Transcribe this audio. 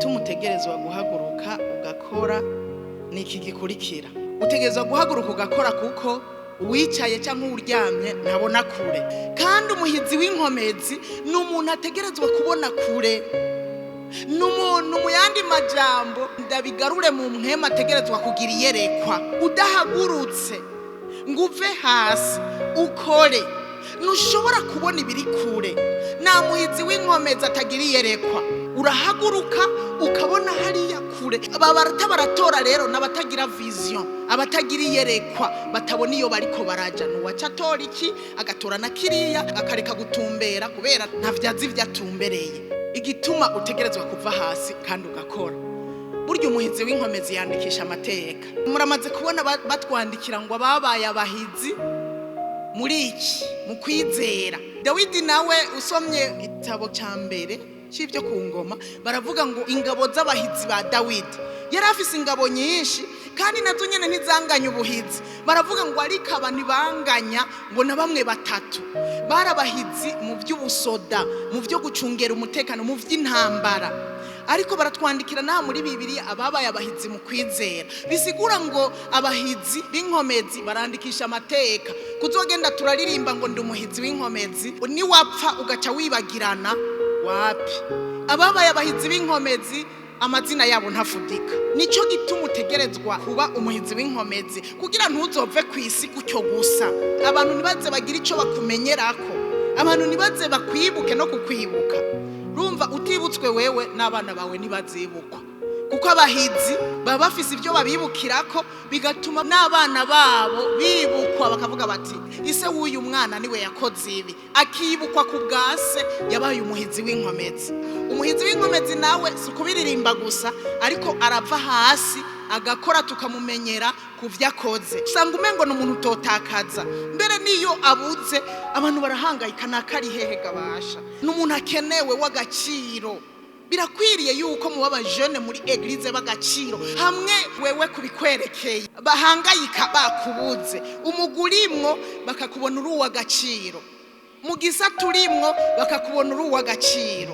Igituma utegerezwa guhaguruka ugakora ni iki gikurikira: utegerezwa guhaguruka ugakora kuko uwicaye cyangwa uryamye ntabona kure, kandi umuhizi w'inkomezi ni umuntu ategerezwa kubona kure. Ni umuntu, mu yandi majambo ndabigarure mu mpwemu, ategerezwa kugira iyerekwa. Udahagurutse ngo uve hasi ukore, ntushobora kubona ibiri kure. Nta muhizi w'inkomezi atagira iyerekwa. Urahaguruka ukabona hariya kure. Aba barata baratora rero n'abatagira vision, abatagira iyerekwa, batabona iyo bariko baraja. Nuwaca atora iki, agatora na kiriya, akareka gutumbera kubera ntavyo azi ivyo atumbereye. Igituma utegerezwa kuva hasi kandi ugakora: burya umuhizi w'inkomezi yandikisha amateka. Muramaze kubona batwandikira ngo ababaye abahizi muri iki, mu kwizera. Dawidi nawe, usomye igitabo cya mbere cy'ibyo ku ngoma, baravuga ngo ingabo z'abahizi ba Dawidi. Yari afise ingabo nyinshi, kandi nazo nyine ntizanganya ubuhizi. Baravuga ngo ariko aba ntibanganya ngo na bamwe batatu bari abahizi mu by'ubusoda, mu byo gucungera umutekano, mu by'intambara. Ariko baratwandikira naha muri Bibiliya ababaye abahizi mu kwizera. Bisigura ngo abahizi b'inkomezi barandikisha amateka. Kuzogenda turaririmba ngo ndi umuhizi w'inkomezi, niwapfa ugaca wibagirana, wapi. Ababaye abahizi b'inkomezi amazina yabo ntafudika. Nicyo gituma utegerezwa kuba umuhizi w'inkomezi, kugira ntuzove ku isi gutyo gusa. Abantu ntibaze bagire icyo bakumenyerako, abantu ntibaze bakwibuke no kukwibuka. Rumva, utibutswe wewe, n'abana bawe ntibazibukwa, kuko abahizi baba bafise ibyo babibukirako, bigatuma n'abana babo bibukwa, bakavuga bati: "Ise w'uyu mwana niwe yakoze ibi." Akibukwa ku bwa se yabaye umuhizi w'inkomezi. Umuhizi w'inkomezi nawe si ukubiririmba gusa, ariko arava hasi agakora, tukamumenyera ku byo akoze. Usanga umengo ni umuntu utotakaza. Mbere niyo abuze abantu barahangayika: "Nakari hehe gabasha?" Ni umuntu akenewe, w'agaciro. Birakwiriye yuko muba abajene muri église b'agaciro, hamwe wewe kubikwerekeye bahangayika bakubuze. Umugurimwo bakakubona uri uw'agaciro, mu gisata urimwo bakakubona uri uw'agaciro.